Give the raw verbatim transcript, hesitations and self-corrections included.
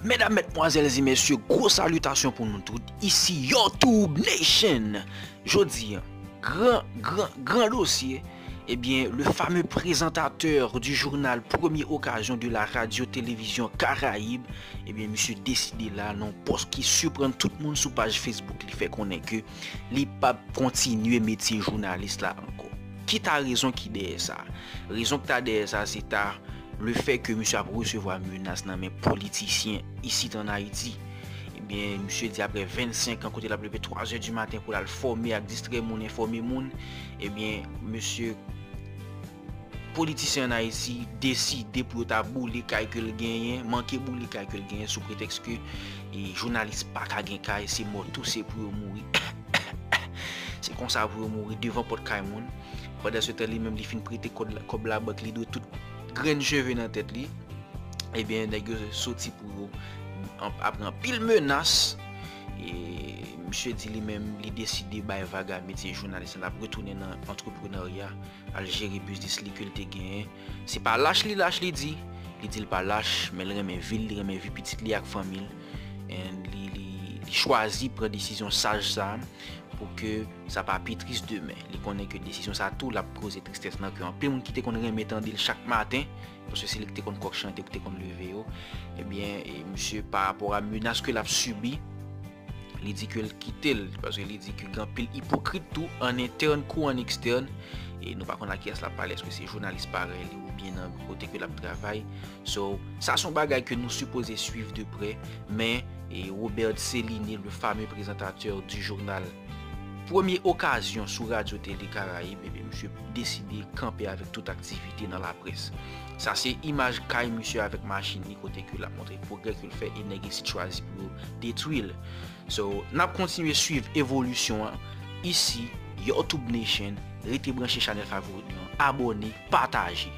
Medam, medmwazèl e mesye, gwo salitasyon pou nou tout. Isi YouTube Nation. Jodi a, gran, gran, gran dosye. Ebyen, le fameux présentateur du journal Première Occasion de la Radio Télévision Caraïbe, ebyen, misye deside la, nan yon pòs ki siprann tout moun sou paj Facebook, li fè konnen ke li p ap kontinye metye jounalis la ankò. Ki ta rezon ki dèyè sa? Rezon ki ta dèyè sa, se ta le fè ke misye ap resevwa menas nan men politisyen isit an Ayiti. Ebyen, misye di apre vennsenk an, kote l ap leve twa zè di maten pou l al fòme ak distrè moun, enfòme moun, ebyen, misye, politisyen an Ayiti deside pou yo ta boule kay ke l genyen, manke boule kay ke l genyen sou pretèks ke, e, jounalis pa ka gen kay, se mò touse pou yo mouri. Se konsa pou yo mouri devan pòt kay moun. Pandan se tan, li menm, li fin prete kòb la, kòb labank, li dwe tout grenn cheve nan tèt li. Ebyen, nèg yo soti pou yo an-, apre anpil menas. E misye di li menm, li deside bay vag a metye jounalis la, l ap retounen nan antreprenarya, al jere biznis li ke l te genyen. Se pa lach li lach, li di. Li di l pa lach, men l renmen vi l, li renmen vi pitit li ak fanmi l. And li, li, li chwazi pran desizyon saj sa a pou ke sa pa pi tris demen. Li konnen ke desizyon sa a tou, l ap koze tristès nan kè anpil moun ki te konn renmen tande l chak maten, paske se li ki te konn kòk chante, ki te konn leve yo. Ebyen, e misye, pa rapò a menas ke l ap sibi, li di ke l kite l, paske li di ke gen anpil ipokrit tou, an entèn kou an ekstèn, e nou pa konn a kiyès l ap pale, èske se jounalis parèy li oubyen nan kote ke l ap travay. So, sa se yon bagay ke nou sipoze swiv de prè, men, e, Robert Céliné, le fameux présentateur du journal Première Occasion sou Radio Télé Caraïbe, ebyen, misye deside kanpe avèk tout aktivite nan laprès. Sa se imaj kay misye avèk machin li, kote ke l ap montre pwogrè ke l fè e nèg isit chwazi pou yo detwi l. So, n ap kontinye swiv evolisyon an isi, YouTube Nation, rete branche chanèl favori nou an, abòne, pataje.